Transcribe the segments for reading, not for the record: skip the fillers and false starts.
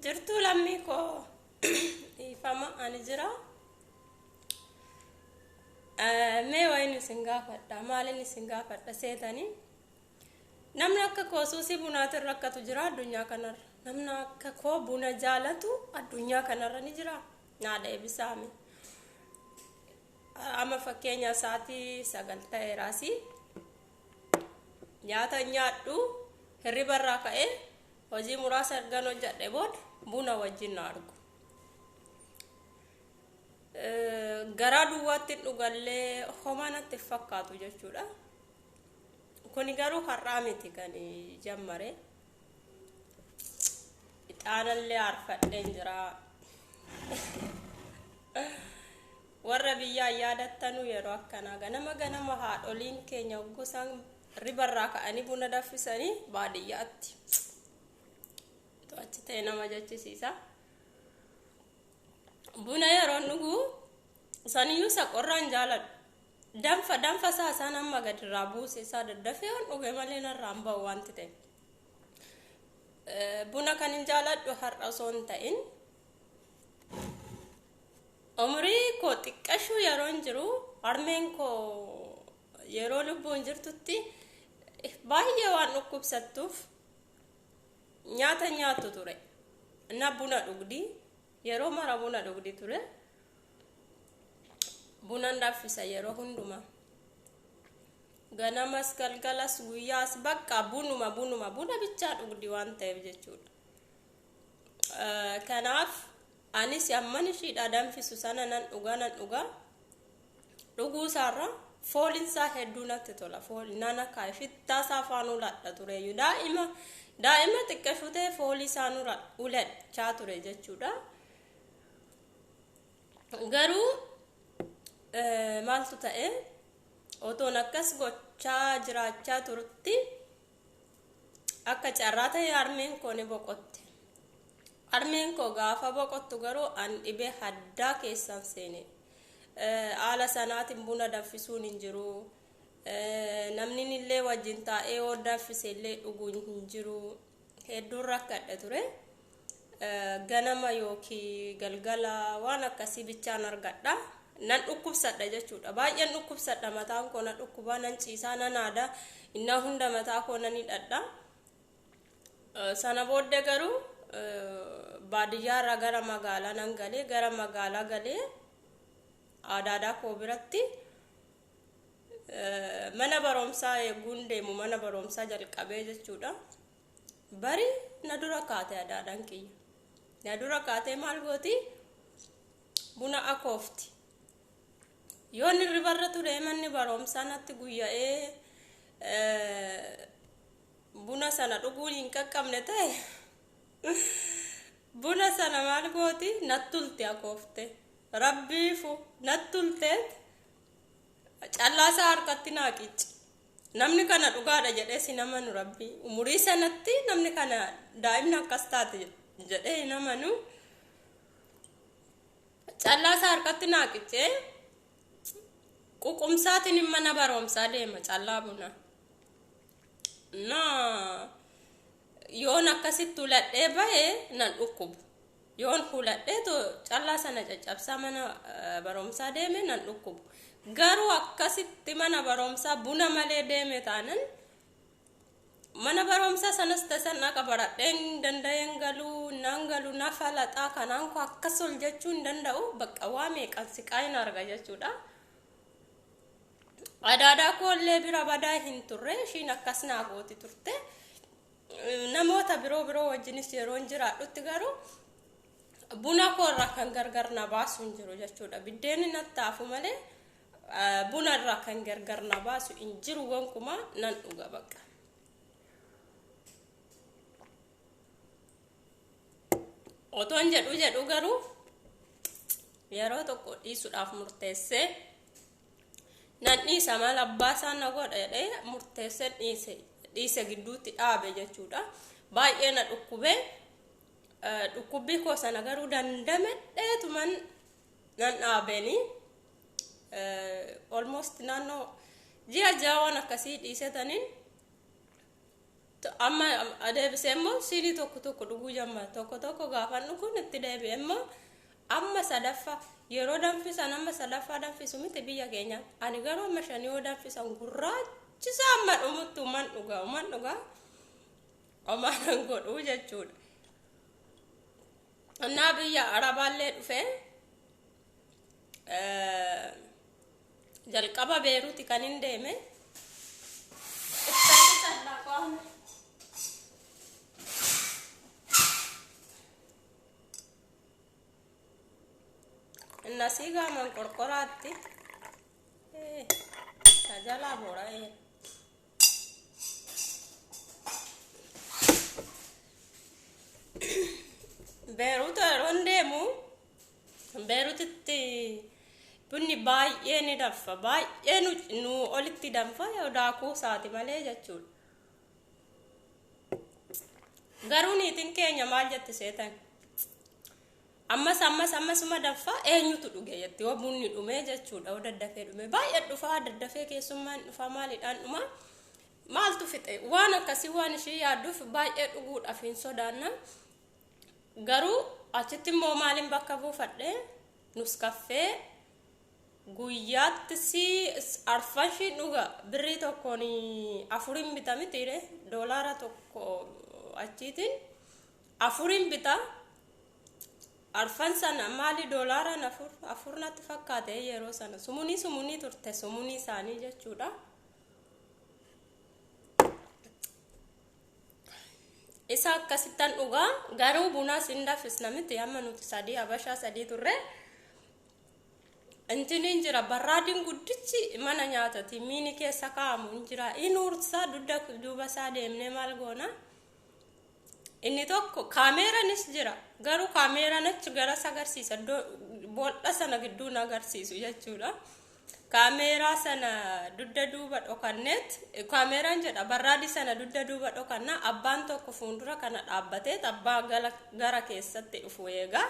Jirtuu lammii koo dhiifama ani jira. Mee wayin isin gaafadha maalin isin gaafadha seetanii namni akka koo suusii bunaatiin rakkatu jira addunyaa kanarra namni akka koo buna jaalatu addunyaa kanarra ni jira naa deebisaame. Amma fakkeenya sa'aatii 9 ta'eeraasi nyaata nyaadhu hirriba irraa ka'ee hojii muraasa ergan hojjedhe booda buna wajjin na argu. Garaa duwwaatti dhugallee homaa natti hin fakkaatu jechuudha. Kuni garuu har'aa miti kan jammare. Ixaanallee aarfadheen jira. Warra biyyaa yaadattanuu yeroo akkanaa ganama ganama haadholiin keenya hogguu isaan ribarraa ka'anii buna danfisanii baadiyyaatti. Achi ta'e nama jechisiisa. Buna yeroon dhugu saniyyuu isa qorraan jaaladhu. Danfa danfa isaa isaan amma gadirraa buuse isaa daddafee yoon dhuge malee narraa hin ba'u wanti ta'e. Buna kan hin jaaladhu har'a osoo hin ta'in Umurii koo xiqqashuu yeroon jiru harmeen koo yeroo lubbuun jirtutti baay'ee waan dhukkubsattuuf nyaata nyaattu ture. Na buna dhugdi. Yeroo mara buna dhugdi ture. Bunan danfisa yeroo hundumaa. Ganamas galgalas guyyaas bakka bunuma bunuma buna bichaa dhugdi waan ta'eef jechuudha. Kanaaf anis amman ishiidhaa danfisu sana nan dhuga nan dhuga. Dhuguu isaarra fooliin isaa hedduu natti tola. Fooli nana kaa'e shittaa isaa afaan uladha tureyyuu daa'ima daa'ima xiqqashuu ta'e foolii isaan uladhaa ture jechuudha. Garuu maaltu ta'e otoon akkas gochaa jiraachaa turutti Akka carraa ta'e harmeen koo ni boqotte. Harmeen koo gaafa boqottu garuu an dhibee haddaa keessan seene. Haala sanaatiin buna danfisuun hin jiru. Namni illee wajjin taa'ee yoo danfise illee dhuguun hin jiru. Hedduun rakkadhe ture. Ganama yookiin galgala waan akkasii bichaan argadha. Nan dhukkubsadha jechuudha. Baay'een dhukkubsadha mataan koo na dhukkuba nan ciisaa nan haada innaa hunda mataa koo nan hidhadha. Sana booddee garuu baadiyyaarraa gara magaalaa nan galee gara magaalaa galee aadaadaa koo biratti mana barumsaa eeguun deemu mana barumsaa jalqabee jechuudha. Bari na dura kaate adaadaan kiyya. Na dura kaatee maal gooti? Buna akoofti. Yoon hirribarra ture manni barumsaa natti guyya'ee buna sana dhuguun hin qaqqabne ta'e buna sana maal gooti? Natti ulti akoofte. Rabbiifu natti ulteet callaa isaa harkatti naa qicci. Namni kana dhugaadha jedhee sin amanu rabbi. Umurii sanatti namni kana daa'imni akkas taate jedhee hin amanu. Callaa isaa harkatti naa qiccee ququmsaatiin mana barumsaa deema callaa buna. Na yoon akkasitti huladhee bahe nan dhukkubu. Yoon huladhee callaa sana caccabsaa mana barumsaa deeme nan dhukkubu. Garuu akkasitti mana barumsaa buna malee deeme taanan mana barumsaa sanas tasan dhaqa baradheen danda'een galuu nan galu na falaxaa kanaan koo akkas ol jechuu hin danda'u bakka waa meeqan siqaayin arga jechuudha. Adaadaa koollee bira badaa hin turre ishiin akkas naa gooti turte. Namoota biroo biroo wajjinis yeroon jiraadhutti garuu buna koorraa kan gargar na baasu hin jiru jechuudha. Biddeenni natti hafu malee buna irraa kan gargar na baasu hin jiru gonkumaa nan dhuga bakka. Otoon jedhu jedhu garuu yeroo tokko dhiisuudhaaf murteessee nan dhiisa maal abbaa isaa na godha jedhee murteessee dhiise dhiise gidduutti dhaabe jechuudha. Baay'ee na dhukkubee dhukkubbii koo sana garuu dandamedheetuman nan dhaabeeni. Almost naannoo ji'a 6 waan akkasii dhiisetaniin Amma deebisee immoo siinii tokko tokko dhuguu jammara. Tokko tokko gaafan dhuguun itti deebi'e immoo amma sadaffaa yeroo danfisan, amma sadaffaa danfisu miti biyya keenya. Ani garuu amma shanii yoo danfisan gurraachisa, amma dhumutti uman dhugaa, uman dhugaa, omaan godhuu jechuudha. Innaa biyya Arabaallee dhufee jalqaba Beeruuti kan hin deeme. Innasii gaaman qorqoraatti tajalaa boora'ee. Beeruuta yeroon deemu Beeruutitti bunni baay'ee ni danfa. Baay'ee nu olitti danfa, daakuu isaati malee jechuudha. Garuu niitiin keenya maal jetti seetan? Ammas ammas ammasuma danfa, eenyutu dhuge jetti yoo bunni dhumee jechuudha. Yoo daddafee dhume baay'ee dhufaa, daddafee keessummaan dhufaa, maaliidhaan dhuma, maaltu fixe, waan akkasii waan ishii yaadduuf baay'ee dhuguudhaaf hin sodaanna. Garuu achitti immoo maaliin bakka buufadhe? Nuskaffee guyyaatti si arfan shi dhuga. Birrii tokkoon afuriin bita mitiire? $1 achiitiin afuriin bita. Arfan sana maali, doolaaraan afur afur natti fakkaate. Yeroo sana sumunii sumunii turte, sumunii isaanii jechuudha. Isa akkasittan dhugaa. Garuu bunaas hin danfisna miti. Amma nuti sadii, habashaa sadii turre. Intiniin jira, barraadiin guddichi mana nyaatati miini keessa kaa'amu hin jira. In ursaa dugda duuba isaa deemnee maal goona? Inni tokko kaameeranis jira, garuu kaameeraan achi garas agarsiisa, iddoo bool'a sana gidduun agarsiisu jechuudha. Kaameeraa sana dugda duuba dhokanneet, kaameeraan jedha, barraadii sana dugda duuba dhokannaa. Abbaan tokko fuuldura kana dhaabbateet abbaa gara keessatti dhufu eegaa.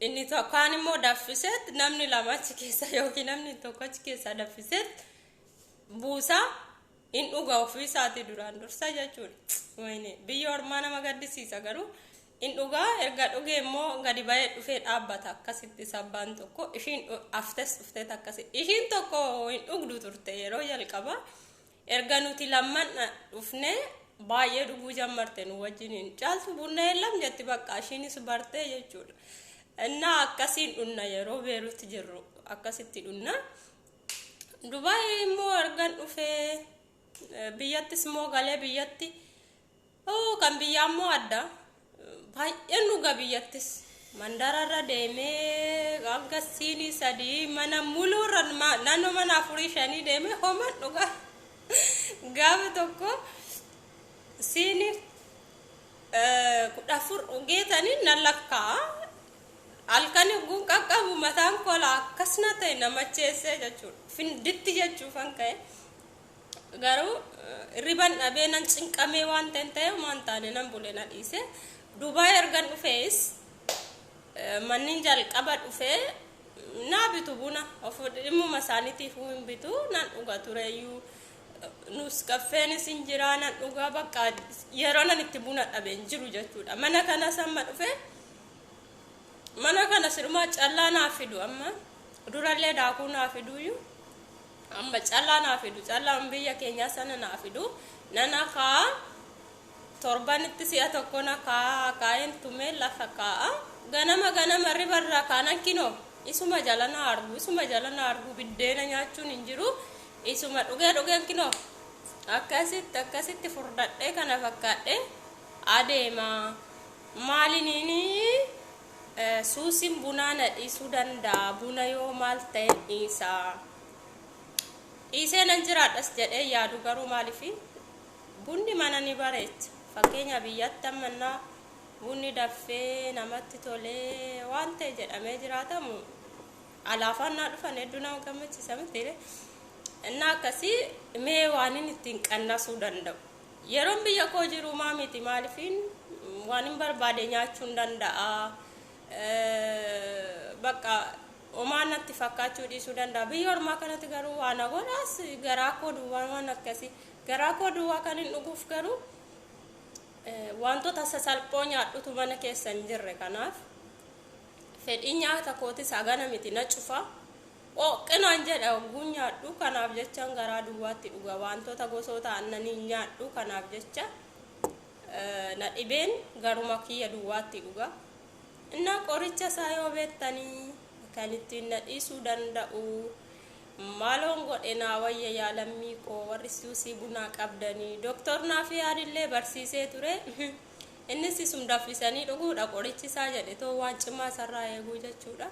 Inni tokkaan immoo danfiseet, namni lama achi keessa yookiin namni tokko achi keessa danfiseet buusaa in dhuga ofii isaatii duraan dursa jechuudha. Wayne, biyya ormaa nama gaddisiisa, garuu in dhugaa. Erga dhugee immoo gadi ba'ee dhufee dhaabbata akkasitti sabbaan tokko. Ishiin aftes dhufteet akkasi. Ishiin tokko hin dhugdu turte yeroo jalqaba. Erga nuti lamman dhufnee baay'ee dhuguu jammarte nu wajjiniin. Caaltu bunna yeellam jetti, bakka ishiinis bartee jechuudha. Innaa akkasiin dhunna, yeroo Beeruutti jirru akkasitti dhunna. Dubaay immoo ergan dhufee, biyyattis immoo galee, biyyatti kan biyyaa immoo adda, baay'een dhuga. Biyyattis mandararra deemee hanga siinii sadii, mana muluurra naannoo mana afurii shanii deemee homan dhuga. Gaafa tokko siinii 14 dhugeetanii nan lakkaa'a. Halkan guun qaqqabu mataan kola akkasna ta'e, nama cheessee jechuudha. Finditti jechuufan ka'e. Garuu riban dhabee nan cinqamee, waan ta'e ta'e waan taane nan bule, na dhiise. Dubaay ergan dhufees manni jalqaba dhufee naa bitu buna, of dhimmuma isaaniitiif hin bitu, nan dhuga tureyyuu. Nus kaffeenis hin jira, nan dhugaa. Bakka yeroo nan itti buna dhabe hin jiru jechuudha. Mana kanas amma dhufe, mana kana sirumaa callaa naa fidu. Amma durallee daakuu naa fiduyyuu, amma callaa naa fidu, callaan biyya keenyaa sana naa fidu. Nana kaa torbanitti si'a tokko na kaa kaa'een tumee lafa kaa'a. Ganama ganama ribarraa kaanan kinoo isuma jala na argu, isuma jala na argu. Biddeena nyaachuun hin jiru, isuma dhugee dhugeen kinoo akkasitti akkasitti furdadhee kana fakkaadhee adeema. Maaliniini suusiin bunaa na dhiisuu danda'a? Buna yoo maal ta'e dhiisaa? Dhiisee nan jiraadhas jedhee yaadu, garuu maalifi bunni mana ni bareecha. Fakkeenya biyyatti ammannaa bunni daffee namatti tolee waan ta'e jedhamee jiraatamu, alaafaan naa dhufan hedduu nama gammachiisa miti? Innaa akkasii mee waan inni ittiin qannasuu danda'u. Yeroon biyya koo jiru maa miti, maalifiin waan hin barbaade nyaachuu hin danda'a. Bakka homaa natti fakkaachuu dhiisuu danda'a. Biyya ormaa kanatti garuu waan godhaas garaa koo duwwaan waan akkasii. Garaa koo duwwaa kan hin dhuguuf garuu wantoota sasalphoo nyaadhutu mana keessa hin jirre, kanaaf fedhii nyaata kootis hagana miti, na cufa. Qooqqinaan jedha ogguun nyaadhu, kanaaf jechaan garaa duwwaatti dhuga. Wantoota gosoota aannanii nyaadhu, kanaaf jecha na dhibeen garuma kiyya duwwaatti dhuga. Innaa qoricha isaa yoo beektanii kan ittiin na dhiisuu danda'u maaloon godhe naa wayya? Yaa lammii koo, warri suusii bunaa qabdanii, Dooktor naaf yaadillee barsiisee ture. Innis isum danfisanii dhuguudha qorichi isaa jedhe, too waan cimaa isarraa eeguu jechuudha.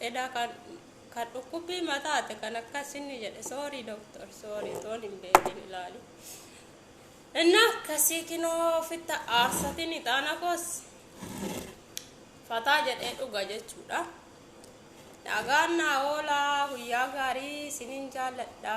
Edaa kan dhukkubbii mataate kan akkasinni jedhe. Sorry doctor, sorry, toon hin beekin ilaali. Inni akkasii kinoo ofitti aarsatiin ixaana koos fataa jedhee dhuga jechuudha. Nagaan naa oolaa, guyyaa gaarii, isinin jaalladha.